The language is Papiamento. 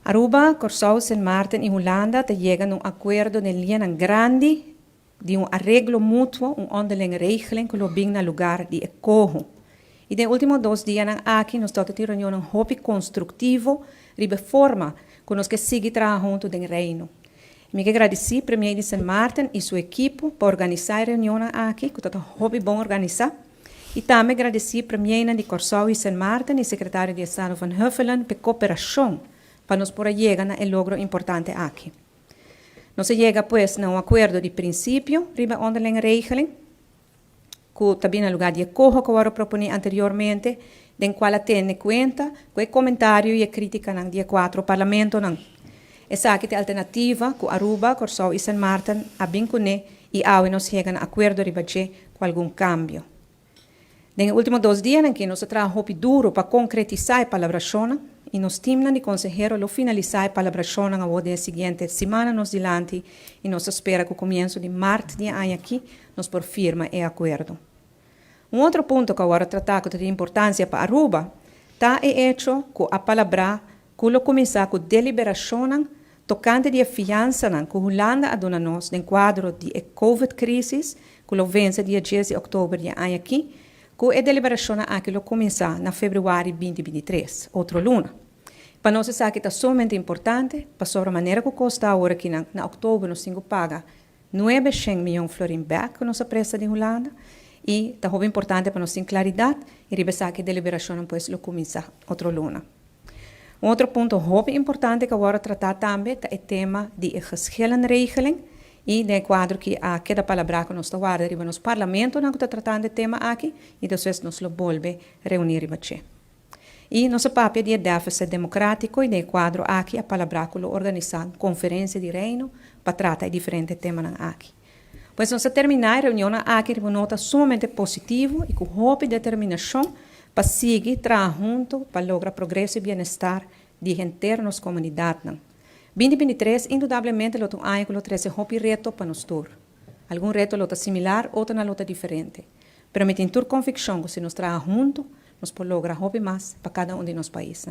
Aruba, Corsou, Sint Maarten y Hulanda ta yega na un acuerdo den liñanan grandi di un areglo mutuo, un onderlinge regeling cu lo bin na lugar di e coho. Y den ultimo 2 dianan aki nos tabatin reunionnan hopi constructivo riba forma cu nos kier sigui traha hunto den Reino. Mi kier gradici Premier di Sint Maarten y su ekipo pa organisa e reunion aki, cu ta hopi bon organisa. Y tambe gradici Premier di Corsou y Sint Maarten y Secretario di Estado van Huffelen pa cooperacion pa nos por yega na e logro importante aki. Nos a yega, pues, na un acuerdo di principio riba onderlinge regeling, cu tambe na lugar di coho cu a propone anteriormente, den cual tene cuenta cu e comentario y criticanan di e cuatro parlamentonan. Esaki ta e alternativa cu Aruba, Corsou y Sint Maarten a bin cune y awe nos a yega na acuerdo riba dje cu algun cambio. Den ultimo 2 dianan cu nos a traha hopi duro pa concretisa e palabracion y nos team di consehero lo finalisa e palabracion e siguiente siman nos dilanti y nos ta spera cu comienso di maart di aña aki nos por firma e acuerdo. Un otro punto cu awor a trata cu tin importancia pa Aruba ta e hecho cu a palabra cu lo cuminsa cu deliberacion tocante di fiansa cu Hulanda a duna nos den cuadro di COVID-crisis, cu lo vence dia 10 di october di aña aki, cu e deliberacion aki lo cuminsa na februari 2023, otro luna. Pa nos esaki ta sumamente importante, pasobra manera cu cos ta awor aki na october nos tin cu paga 900 miyon florin back cu nos a presta di Hulanda y ta hopi importante pa nos tin claridad y riba esaki deliberacion, pues, lo cuminsa otro luna. Un otro punto hopi importante cu awor a trata tambe ta e tema di geschillenregeling y den cuadro cu a keda palabra cu nos ta warda riba nos parlamentonan cu ta tratando e tema aki y despues nos lo bolbe reuni riba dje. Y nos a papia di deficit democratico y den cuadro aki a palabra cu lo organisa conferencia di Reino pa trata diferente temanan aki. Pues nos a termina e reunion aki cu nota sumamente positivo y cu hopi determinacion pa sigui traha hunto pa logra progreso y bienestar di henter nos comunidad. 2023, indudablemente, lo ta un aña cu lo trece hopi reto pa nos tur. Algun reto lo ta similar, otro lo ta diferente. Pero mi tin tur conviccion cu si nos traha hunto, nos por logra hopi mas pa cada un di nos pais.